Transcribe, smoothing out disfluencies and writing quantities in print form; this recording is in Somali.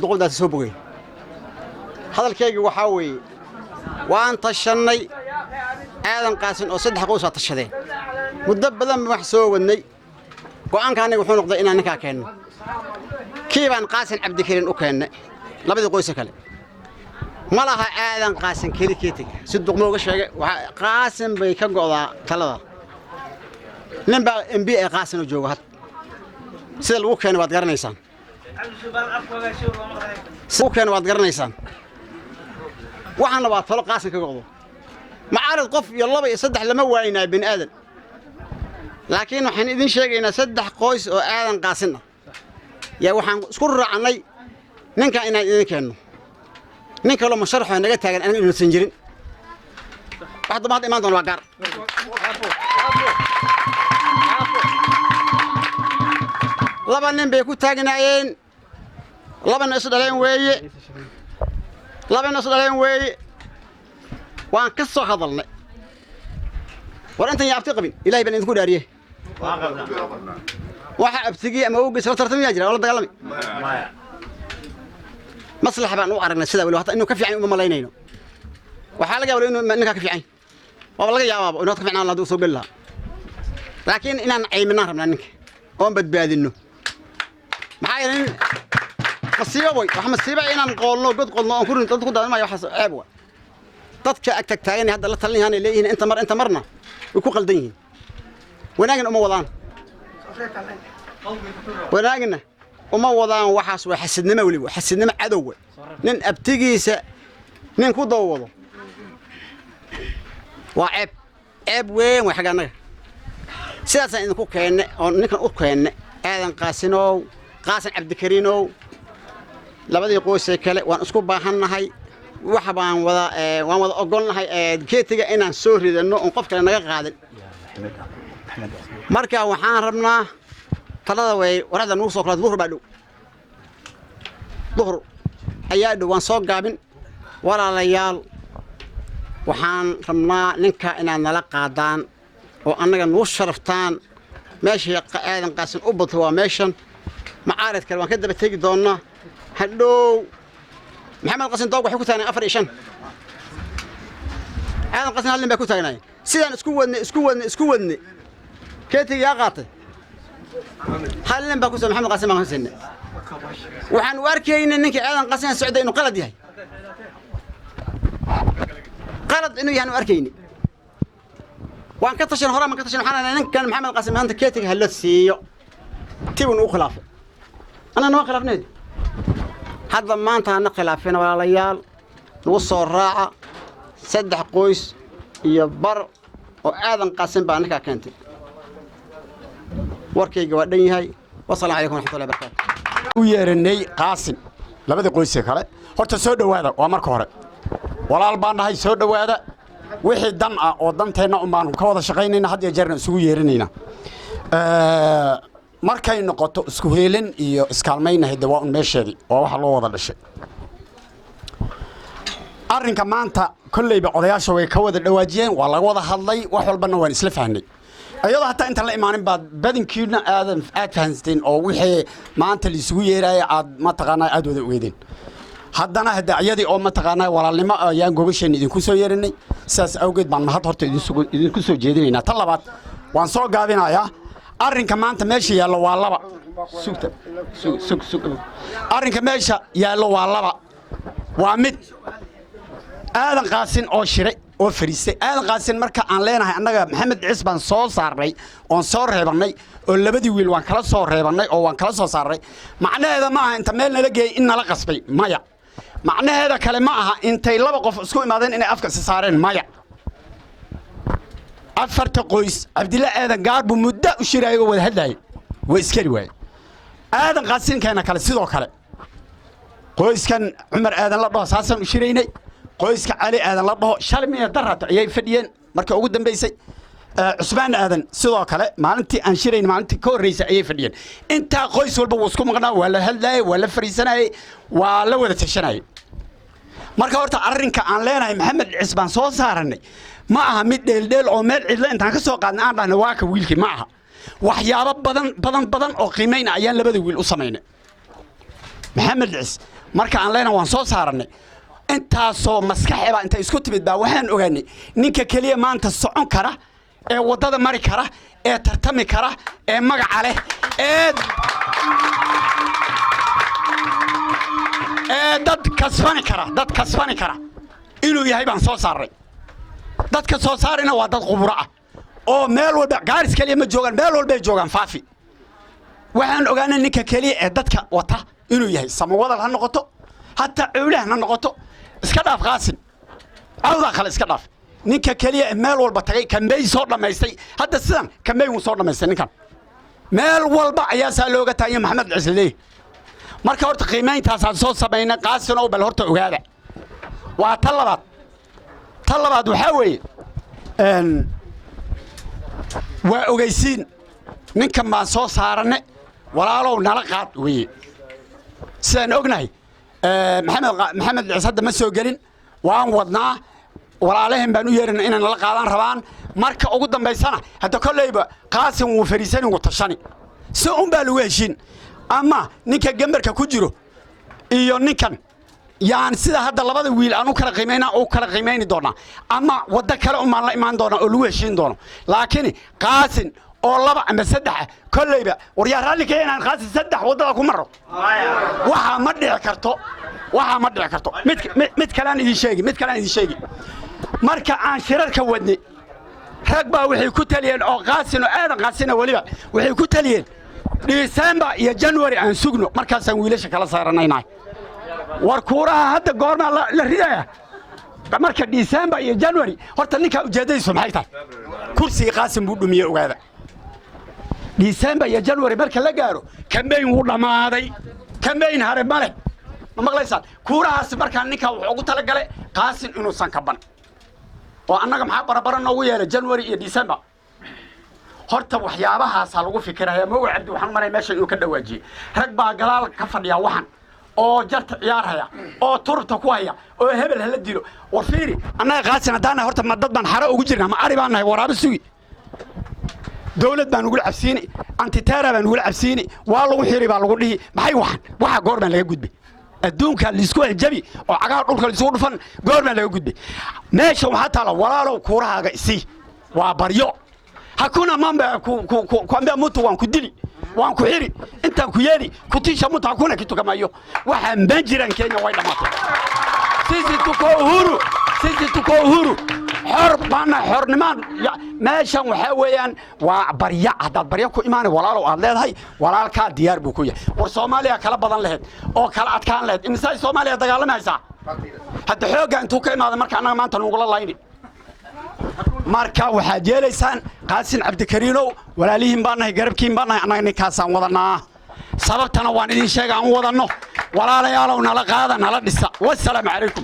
Duquldaasi soo bogeen. Hadalkaygi waxaa weeye, waan tashannay, Aadan Qaasin oo saddex qoysaa tashadeen. Muddo badan baan wax soo wadnay. Go'aanka aniga wuxuu noqday inaan ninkaa keenno. Kii baan Qaasin Cabdikariin u keennay. Labadii qoysa kale ma laha Aadan Qaasin keli keetiga si duqmooga sheegay. Qaasin bay ka go'daa talada. Nin baa MP ee Qaasin oo jooga. Had sida lagu keenay waad garanaysaan, sida lagu keenay waad garanaysaan. Waxaana waa talo Qaasin ka go'do. Macaarid qof iyo laba iyo saddex lama waaynaa bini aadan, laakiin waxaan idin sheegaynaa saddex qoys oo Aadan Qaasin ah yaa waxaan isku raacnay ninkan inaan idin keenno. Nin kaloo musharaxoo naga taagan aniga inuusan jirin. Wax damba hadda imaan doona waa gaar. Laba nin bay ku taagnaayeen, labana is dhaleen weeye, labana is dhaleen weeye. Waan ka soo hadalnay. War intan yaa abti qabin? Ilahay baan idinku dhaariye. Waxa abtigii ama awgiis la tartamayaa jira oo la dagaalamay. Maslaxa baan u aragnay sidaa. Weli hata inuu ka fiican uma malaynayno. Waxaa laga yaabaa inuu ninkaa ka fiican, waaba laga yaabaaba inuu ka fiicnaan lahaa soo geli lahaa, laakiin inaan cayminaan rabnaa ninka oon badbaadinno. Maxaa yeelay nin masiibo way wax masiiba inaan qoolno, god qodno oon ku rin dad ku daadan maayo. Waxaas ceeb wa. Dadka ag tagtaagan hadda la talin yahaan leeyihiin inta mar inta marna way ku qaldan yihiin. Wanaagna uma wadaan, wanaagna uma wadaan. Waxaas waa xasidnimo, weliba xasidnimo cadowga. Nin abtigiisa nin ku daba wado waa ceeb, ceeb weyn way xagga annaga. Sidaasaan idinku keenne oo ninkan u keenne. Aadan Qaasinow, Qaasin Cabdikariinow, labadii qoysee kale waan isku baahannahay. Wax baan wada waan wada ogolnahay keetiga inaan soo ridanno oon qof kale naga qaadin. Marka waxaan rabnaa talada way warada nugu soo kala. Duhur baa dhow, duhur ayaa dhow, waan soo gaabin. Walaalayaal, waxaan rabnaa ninka inaad nala qaadaan oo annaga nagu sharaftaan. Meeshii Aadan Qaasin u bato waa meeshan. Macaarid kale waan ka daba tegi doonnaa hadhow. Maxamed Qasin Doog waxay ku taagnayen afar iyo shan, Aadan Qasin hal nin baa ku taagnaayeen. Sidaan isku wadne, isku wadne, isku wadne, keetiga yaa qaatay? Hal nin baa ku soo, Maxamed Qasin baan ku siinay. Waxaan u arkaynay ninkii Aadan Qasin socday inuu qalad yahay, qalad inuu yahay u arkayni. Waan ka tashan, horaan baan ka tashan. Waxaan ninkan Maxamed Qasim maanta keetiga hala siiyo. Tibun u khilaafay, annana waan khilaafneed. Hadda maanta hana khilaafina, walaalayaal, nagu soo raaca. Saddex qoys iyo bar oo Aadan Qaasin baa ninkaa keentay. Warkayga waa dhan yahay. Wasalaamu calaykum waraxmatullahi barakaatu. U yeeranay Qaasim labadii qoysee kale. Horta soo dhowaada, waa marka hore walaal baan nahay, soo dhowaada. Wixii dan ah oo danteenna un baanu ka wada shaqaynayna, had iyo jeerna isugu yeeranayna. Markay noqoto isku heelin iyo iskaalmaynahay, de waa un meesheedii, waa waxa loo wada dhashay. Arrinka maanta kolleyba odayaasha way ka wada dhawaajiyeen, waa laga wada hadlay, wax walbana waan isla fahnay. Iyadoo hataa intaan la imaanin baad badankiina aadan aad fahansateen oo wixii maanta laisugu yeeraya aad mataqaanaa aad wada ogeedeen. Haddana hadda iyadii oo mataqaanaa walaalnimo ayaan gogasheenna idinku soo yeerinay. Sidaas awgeed baan mahad horta idinku soo jeedinaynaa. Tan labaad waan soo gaabinayaa. Arrinka maanta meesha yaallo waa laba. Sugta, sug, sug, sug. Arrinka meesha yaallo waa laba. Waa mid Aadan Qaasin oo shiray oo fariistay. Aadan Qaasin marka aan leenahay, annaga Maxamed Cis baan soo saarnay oon soo reebannay oo labadii wiil waan kala soo reebannay oo waan kala soo saarnay. Macnaheeda ma aha inta meel nala geeyey in nala qasbay, maya. Macnaheeda kale ma aha intay laba qof isku imaadeen inay afka isa saareen, maya. Afarta qoys Cabdilla Aadan gaar buu muddo u shiraayay oo wada hadlaayay, way iskari waayey. Aadan Qaasinkeena kale sidoo kale, qoyskan Cumar Aadan la dhaho saasaan u shiraynay. Qoyska Cali Aadan la dhaho shalay miya darato ayay fadhiyeen markii ugu dambaysay. Cusmaan Aadan sidoo kale maalintii aan shirayn, maalintii ka horreysay ayay fadhiyeen. Intaa qoys walba wuu isku maqnaa, waa la hadlaayay, waa la fariisanayay, waa la wada tashanayay. Marka horta arrinka aan leenahay Maxamed Cis baan soo saarannay ma aha mid dheeldheel oo meel cidlo intaan ka soo qaadnay aan dhahnay waa ka wiilkii, ma aha. Waxyaabo badan badan badan oo qiimayna ayaan labada wiil u samaynay. Maxamed Cis Marka aan leenahay waan soo saarannay, intaasoo maskaxeba intay isku timid baa waxaan ogaanay ninka keliya maanta socon kara ee waddada mari kara ee tartami kara ee magaca leh ee dad kasbani kara inuu yahay baan soo saarnay. Dadka soo saarina waa dad khuburo ah oo meel walba, Gaaris keliya ma joogaan, meel walbay joogaan Faafi. Waxaan ogaanay ninka keliya ee dadka wata inuu yahay. Samawadal ha noqoto, hataa cowlahan ha noqoto, iska dhaaf Qaasin, cawdaa kale iska dhaaf, ninka keliya ee meel walba tagay, campaign soo dhammaystay. Hadda sidan campaign wuu soo dhammaystay ninkan, meel walba ayaa saa looga taaganya Maxamed Cisleey. Marka horta qiimayntaasaan soo samaynay, Qaasinow, bal horta ogaada. Waa ta labaad. Ta labaad waxaa weeye, waa ogeysiin. Ninkan baan soo saaranne, walaalow nala qaad weeye. Sidaan ognahay, Maxamed Dhicis hadda ma soo gelin, waan wadnaa. Walaalaheen baan u yeerina inay nala qaadaan rabaan. Marka ugu dambaysana hadda kolleyba Qaasin wuu fariisani, wuu tashani, si un baa lagu heshiin. Ama ninka gambarka ku jiro iyo ninkan yaan sida hadda labada wiil aan u kala qiimayna u kala qiimayni doonaa, ama waddo kale umaan la imaan doonaa oo lagu heshiin doono. Laakiin Qaasin oo laba ama saddex ah kolleyba, war yaa raalli ka inaan Qaasin saddex waddada ku maro? Waxaa ma dhici karto, waxaa ma dhici karto. Mid kalean idin sheegi, mid kalean idin sheegi. Marka aan shirarka wadnay, rag baa waxay ku taliyeen oo Qaasin oo Aadan Qaasina weliba waxay ku taliyeen December iyo January aan sugno, markaasaan wiilasha kala saaranaynahay. War kuuraha hadda goormaa la ridaya? Marka December iyo January, horta ninkaa ujeeddadiisu maxay tahay? Kursigii Qaasin buu dhumiyey, ogaada. December iyo January marka la gaaro, campaign wuu dhammaaday, campaign hare ma leh. Ma maqlaysaan? Kuurahaasi markaa ninkaa wuxuu ugu talagalay Qaasin inuusan kaban. Oo annaga maxaa barabara noogu yeelay January iyo December? Horta waxyaabahaasaa lagu fikiraya. Moga Cabdi waxaan maray meesha inuu ka dhawaajiyey. Rag baa gadaal ka fadhiya waxan oo jarta ciyaarhaya oo turubta ku haya oo hebel hala dilo. War fiiri, annaga Qaasin haddaan nahay, horta ma dad baan xaro ugu jirnaa? Ma ari baan nahay waraabe sugi? Dawlad baan ugula cabsiini, anti-terror baan ugula cabsiini, waa lagu xiri baa lagu dhihi. Maxay waxan? Waxa goor baan laga gudbay. Adduunka laisku hanjabi oo cagaha dhulka laisugu dhufan, goor baan laga gudbay. Meesha waxaa taala, walaalow, kuurahaaga isii, waa baryo. Hakuna mambo ya kuambia mtu waan ku dili, waan ku xiri, intaan ku yeeli, kutisha mtu, hakuna kitu kama hiyo. Waxaa ma jiraan. Kenya way dhammaatay. Sisi tuko uhuru, sisi tuko uhuru, xor baana, xornimaan. Meeshan waxaa weeyaan waa barya. Haddaad barya ku imaanay, walaalow aad leedahay, walaalkaa diyaar buu ku yahay. War Soomaaliya kala badan lahayd oo kala adkaan lahayd, imisaay Soomaaliya dagaalamaysaa hadda? Xoogga intuu ka imaaday marka annaga maanta nugula layni? Marka waxaad yeelaysaan, Qaasin Cabdikariinow, walaalihiin baan nahay, garabkiin baan nahay. Annaga ninkaasaan wadanaa, sababtana waan idin sheega aan wadanno. Walaalayaalow, nala qaada, nala dhisa. Wasalaamu calaykum.